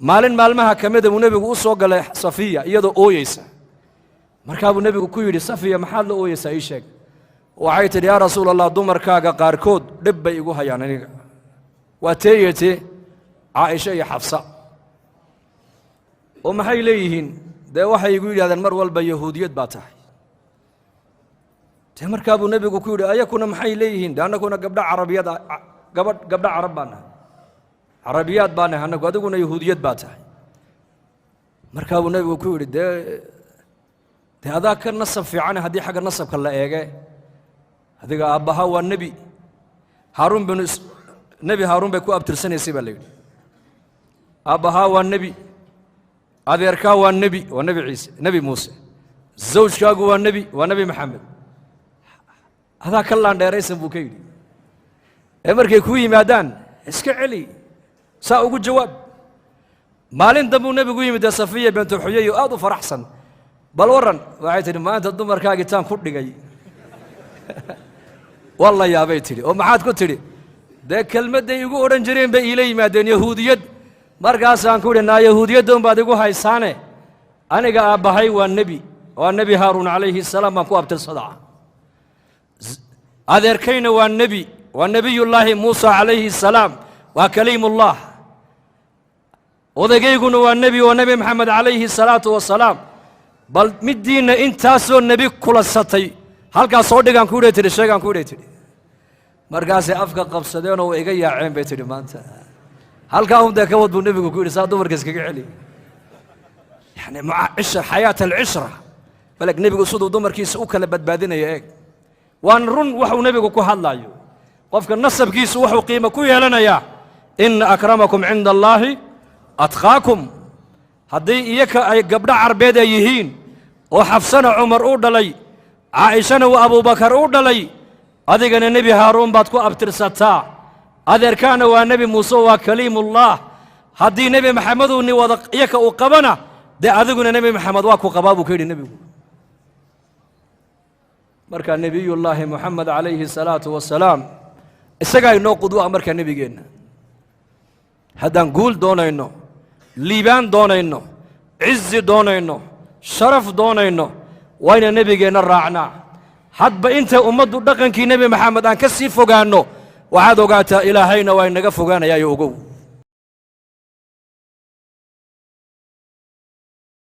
Maalin maalmaha ka mida buu nebigu u soo galay Safiya iyadoo ooyeysa. Markaa buu nebigu ku yidhi, "Safiya, maxaad la ooyeysaa? Ii sheeg." Waxay tidhi, "Yaa Rasuul Allah, dumarkaaga qaarkood dhib bay igu hayaan aniga." Waa teeyete Caaisha iyo Xafsa. "Oo maxay leeyihiin?" "Dee waxay igu yidhahdeen mar walba yahuudiyad baa tahay." Dee markaa buu nebigu ku yidhi, "Ayakuna maxay leeyihiin?" "De annaguna gabdho carabiyad, gabadh gabdho carab baa nahay, carabiyaad baa nahay annagu, adiguna yahuudiyad baa tahay." Markaa buu nebigu ku yidhi, Dee adaa ka nasab fiicane haddii xagga nasabka la eege. Adiga aabbaha waa nebi Haaruun binu, Nebi Haaruun bay ku abtirsanaysay baa la yidhi. Aabbahaa waa nebi, adeerkaa waa nebi, waa Nebi Ciise, Nebi Muuse, zawjkaagu waa nebi, waa Nebi Maxamed. Adaa ka laandheeraysan," buu ka yidhi. "Ee markay kuu yimaadaan iska celi, saa ugu jawaab." Maalin dambuu nebigu yimid dee Safiya bintu Xuyay oo aad u faraxsan. "Bal warran?" Waxay tidhi, "Maanta dumarkaagii taan ku dhigay waa la yaabay." Tidhi, "Oo maxaad ku tidhi?" "Dee kelmadday igu odhan jireen bay iila yimaadeen, yahuudiyad. Markaasaan ku idhi, 'Naa yahuudiyadda unbaad igu haysaane, aniga aabbahay waa nebi, waa Nebi Haaruun calayhi salaam baan ku abtirsadaa. Adeerkayna waa nebi, waa Nebiyullaahi Muusa calayhi salaam, waa kaliimullah. Odageyguna waa nebi, waa Nebi Maxamed calayhi salaatu wasalaam. Bal middiinna intaasoo nebi kulansatay halkaas soo dhigaan,' ku idhay," tidhi. "Sheegaan," ku idhay tidhi. "Markaasay afka qabsadeenoo way iga yaaceen," bay tidhi. "Maanta halkaa un dee ka wad," buu nebigu ku yidhi. "Saa dumarka iskaga celi." Yani maca xayaat alcishra baleg nebigu siduu dumarkiisa u kala badbaadinaya eeg. Waan run waxuu nebigu ku hadlaayo. Qofka nasabkiisu wuxuu qiimo ku yeelanayaa, ina akramakum cinda allaahi atqaakum. Haddii iyaka ay gabdho carbeed ay yihiin oo Xafsana Cumar u dhalay, Caa'ishana uu Abuubakar u dhalay, adigana Nebi Haaruun baad ku abtirsataa, adeerkaana waa Nebi Muuse, waa kaliimullah. Haddii Nebi Maxameduu ni wada iyaka uu qabana, dee adiguna Nebi Maxamed waa ku qabaa, buu ka yidhi nebigu. Marka Nebiyullaahi Moxamed calayhi salaatu wasalaam isagaa inoo qudwa. Markaa nebigeenna haddaan guul doonayno, liibaan doonayno, cizi doonayno, sharaf doonayno, wayna nebigeenna raacnaa. Hadba intay ummaddu dhaqankii Nebi Maxamed aan ka sii fogaanno, waxaad ogaataa ilaahayna waa inaga fogaanayaayo. Ogow.